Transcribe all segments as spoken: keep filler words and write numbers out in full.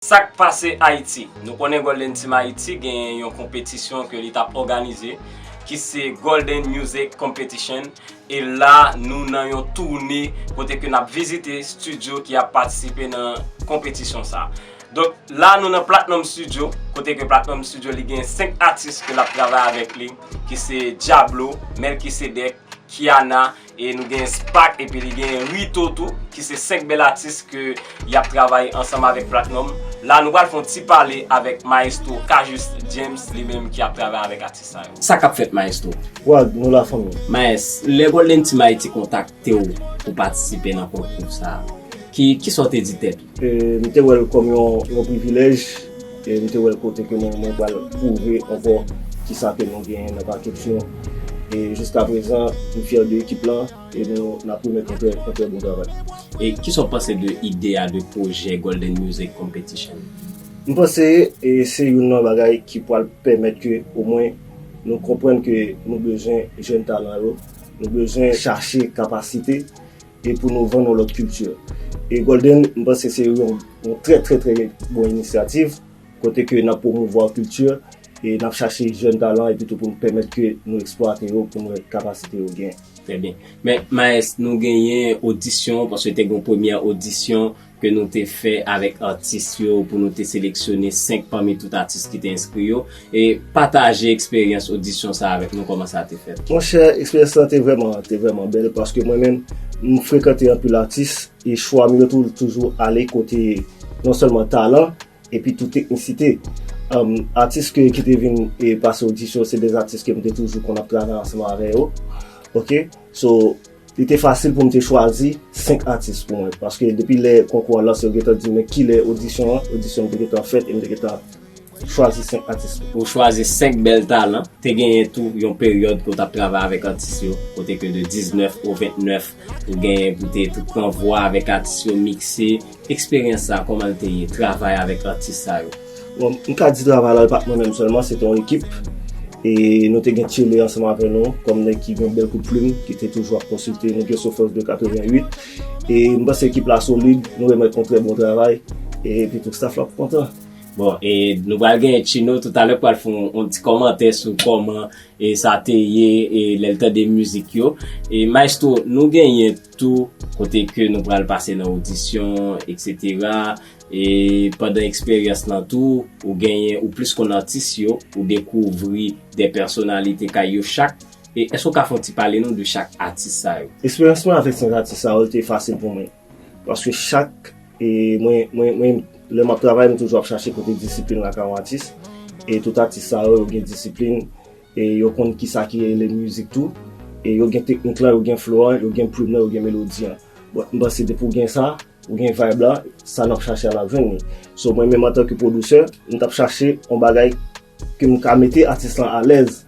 Sa k pase Ayiti? Nou konnen Golden Team Ayiti genyen yon konpetisyon ke li t ap òganize, ki se Golden Music Competition. E la, nou nan yon toune kote ke n ap vizite estidyo ki ap patisipe nan konpetisyon sa. Donk, la, nou nan Platinum Studio, kote ke Platinum Studio, li gen senk atis ke l ap travay avèk li, ki se Diablo, Melkisedek, Kiana, e nou gen Spak, epi li gen Rito tou, ki se senk bèl atis ke y ap travay ansanm avèk Platinum. La, nou pral fè yon ti pale avèk Maestro Cajuste James, li menm ki ap travay avèk atis sa yo. Sa k ap fèt, Maestro? Wag, nou la, fanmi. Maes, lè Golden Team Ayiti kontakte w pou patisipe nan konkou sa a, ki, ki sa w te di tèt ou? E, m te wè l kòm yon, yon privilèj, e m te wè l kote ke mwen, mwen pral pwouve ankò kisa ke nou genyen nan pakèt nou. E jiska prezan, m fyè de ekip lan, e nou, n ap remèt yon trè, yon trè bon travay. E kisa w panse de ide a, de pwojè Golden Music Competition? M panse, e, se youn nan bagay ki pral pèmèt ke omwen nou konprann ke nou bezwen jèn talan yo, nou bezwen chache kapasite, e pou nou vann yon lòt kilti. E Golden, m panse se yon, yon trè, trè, trè bon inisyativ, kote ke n ap pwomouvwa kilti, e n ap chache jèn talan, epi tou pou nou pèmèt ke nou eksplwate yo, pou nou wè kapasite yo genyen. Trè byen. Men, Maes, nou genyen odisyon, paske te gen yon premyè odisyon ke nou te fè avèk atis yo, pou nou te seleksyone senk pami tout atis ki te enskri yo. E pataje eksperyans odisyon sa avèk nou, kòman sa te fèt? Monchè, eksperyans lan te vrèman, te vrèman bèl, paske mwen menm, m frekante anpil atis, e chwa m yo tou, toujou ale kote non sèlman talan, epi tou teknisite. Um, atis ke, ki te vin e pase odisyon, se de atis ke m te toujou konn ap travay ansanm avè yo. Ok? So, li te fasil pou m te chwazi senk atis pou mwen. Paske depi lè konkou an lanse, yo gentan di m, men kilè odisyon an, odisyon m te gentan fèt, e m te gentan chwazi senk atis. Ou chwazi senk bèl talan. Te genyen tou yon peryòd ke w t ap travay avèk atis yo, kote ke de diznèf o ventnèf, ou genyen pou te tou pran vwa avèk atis yo, mikse. Eksperyans sa, kòman l te ye, travay avèk atis sa yo? Bon, m ka di travay la, e pa t mwen menm sèlman, se te yon ekip. E nou te gen Tchele ansanm avè nou, kòm nèg ki gen yon bèl kout plim, ki te toujou ap konsilte nou, gen Sofòs de katrevenn uit. E m panse ekip la solid, nou remèt yon trè bon travay, e epi tout staff la kontan. Bon, e nou pral gen Chino toutalè k pral fè yon, yon ti kòmantè sou kòman e sa te ye, e lè l tande mizik yo. E Maestro, nou genyen tou kote ke nou pral pase nan odisyon, etsetera. E pandan eksperyans lan tou, ou genyen, ou plis konn atis yo, ou dekouvri de pèsonalite kay yo chak. E èske w ka fè yon ti pale nou de chak atis sa yo? Eksperyans mwen avèk senk atis sa yo, li te fasil pou mwen. Paske chak, e mwen, mwen, mwen, lè m ap travay, m toujou ap chache kote disiplin lakay yon atis. E tout atis sa yo, yo gen disiplin, e yo konn kisa ki rele mizik tou. E yo gen teknik lan, yo gen flow an, yo gen plim nan, yo gen melodi an. Bon, m panse depi w gen sa, ou gen vibe la, sa n ap chache a n ap jwenn li. So, mwen menm antanke pwodisè, m t ap chache yon bagay ke m ka mete atis lan alèz.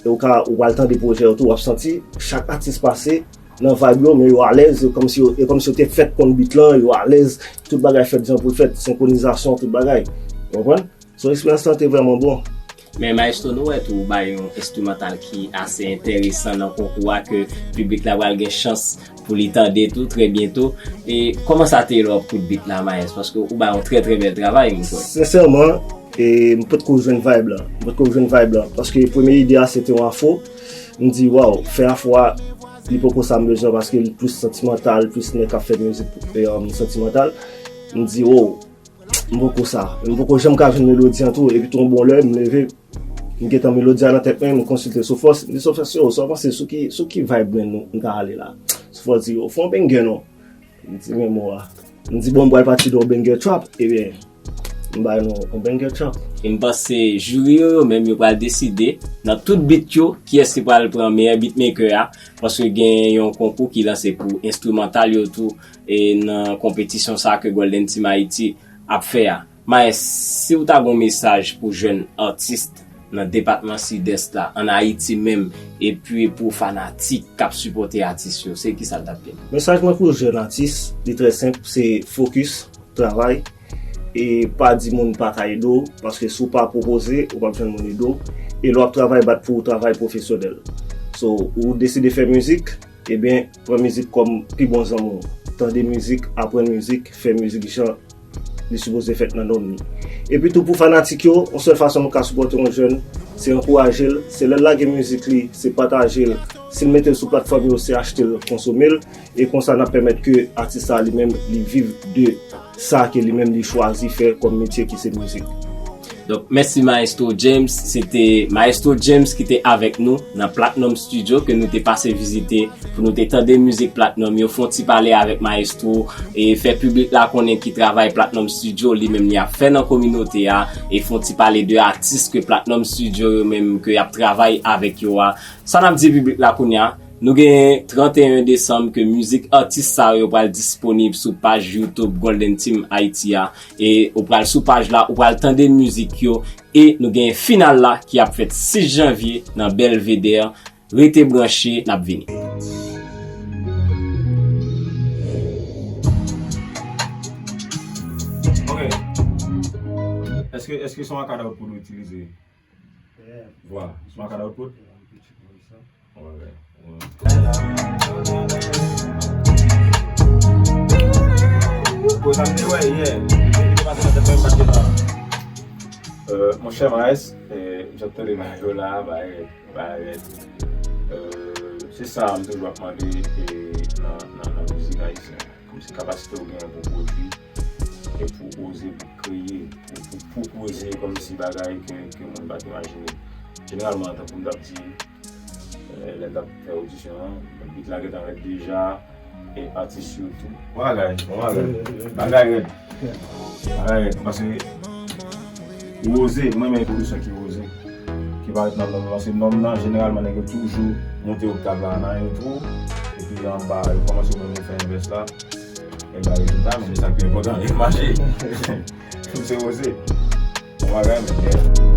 E ou ka, ou pral tande pwojè yo tou, w ap santi chak atis pase nan vibe yo, men yo alèz, yo kòmsi yo, yo kòmsi yo te fèt konn beat lan, yo alèz, tout bagay fèt jan pou l fèt, senkronizasyon, tout bagay. Ou konprann? So, eksperyans lan te vrèman bon. Men Maestro, nou wè tou ou bay yon enstrimantal ki ase enteresan nan konkou a, ke piblik la pral gen chans pou li tande tou trè byento. E kòman sa te ye lè w ap koud beat la, Maes? Paske ou bay yon trè, trè bèl travay, m kwè. Sensèman, e m potko jwenn vibe la. M potko jwenn vibe la. Paske premye ide a, se te yon afro. M di, waw, fè afro a, li poko sa m bezwen, paske li plis santimantal, plis nèg k ap fè mizik, e, um, santimantal. M di, oh, m poko sa. M poko janm ka jwenn melodi an tou. Epi tou yon bon lè, m leve, m gentan melodi a nan tèt mwen, m konsilte Sofòs. M di Sofòs, yo, sa w panse sou ki, sou ki vibe mwen nou, m ta ale la? Sofòs di, yo, fè yon banger non. M di, men mo a. M di, bon, m pral pati de yon banger trap. Ebyen, m bay nou yon banger trap. E m panse jiri yo, yo menm, yo pral deside nan tout beat yo, kiyès ki pral pran meyè beatmaker a. Paske gen yon konkou ki lanse pou enstrimantal yo tou, e nan konpetisyon sa ke Golden Team Haiti ap fè a. Maes, si w ta gen yon mesaj pou jèn atis nan depatman Sidès la, ann Ayiti menm, epi pou fanatik k ap sipòte atis yo, se kisa l t ap ye? Mesaj mwen pou jèn atis, li trè senp, se fokis, travay, e pa di moun pa ka ede w, paske si w pa pwopoze, ou p ap jwenn moun ede w. E lè w ap travay, bat pou yon travay pwofesyonèl. So, ou deside fè mizik, ebyen, pran mizik kòm pi bon zanmi w. Tande mizik, aprann mizik, fè mizik jan li sipoze fèt nan nonm li. Epi tou pou fanatik yo, yon sèl fason nou ka sipòte yon jèn, se ankouraje l, se lè l lage mizik li, se pataje l, si l mete l sou platfòm yo, se achte l, konsome l, e konsa n ap pèmèt ke atis sa li menm li viv de sa ke li menm li chwazi fè kòm metye ki se mizik. Donk, mèsi Maestro James. Se te Maestro James ki te avèk nou nan Platinum Studio ke nou te pase vizite pou nou te tande mizik Platinum yo, fè yon ti pale avèk Maestro e fè piblik la konnen ki travay Platinum Studio li menm li ap fè nan kominote a, e fè yon ti pale de atis ke Platinum Studio yo menm ke y ap travay avèk yo a. Sa n ap di piblik la kounye a, nou gen trannteyen desanm ke mizik atis sa yo pral disponib sou paj YouTube Golden Team Haiti a. E ou pral sou paj la, ou pral tande mizik yo. E nou gen final la ki ap fèt sis janvye nan Belvedere. Rete branche, n ap vini. Ok. Èske, èske se yon akadawt pou nou itilize? Vwa. Se yon akadawt pou? Alright. Monchè Maes, jan tande bagay yo la, bagay rèd, bagay rèd. Se sa m toujou ap mande nan mizik ayisyen. Kòmsi kapasite w genyen pou pwodui e pou oze, pou kreye, pou, pou pwopoze kòmsi bagay ke, ke moun pa t imajine. Jeneralman, tankou m t ap di, lè n t ap fè odisyon an, bit la gentan rèd deja, e atis yo tou. Bon bagay, bon bagay. Bagay rèd. Bagay rèd. Paske ou oze, mwen renmen pwodiksyon ki oze. Ki parèt nan nonm nan, paske nonm nan, jeneralman, nèg yo toujou monte oktav la nan entwo, epi anba, yo kòmanse menm yo fè envès la. Enben, rezilta, men se sa k pi enpòtan, li mache. Tout se oze. Bon bagay, men, yeah.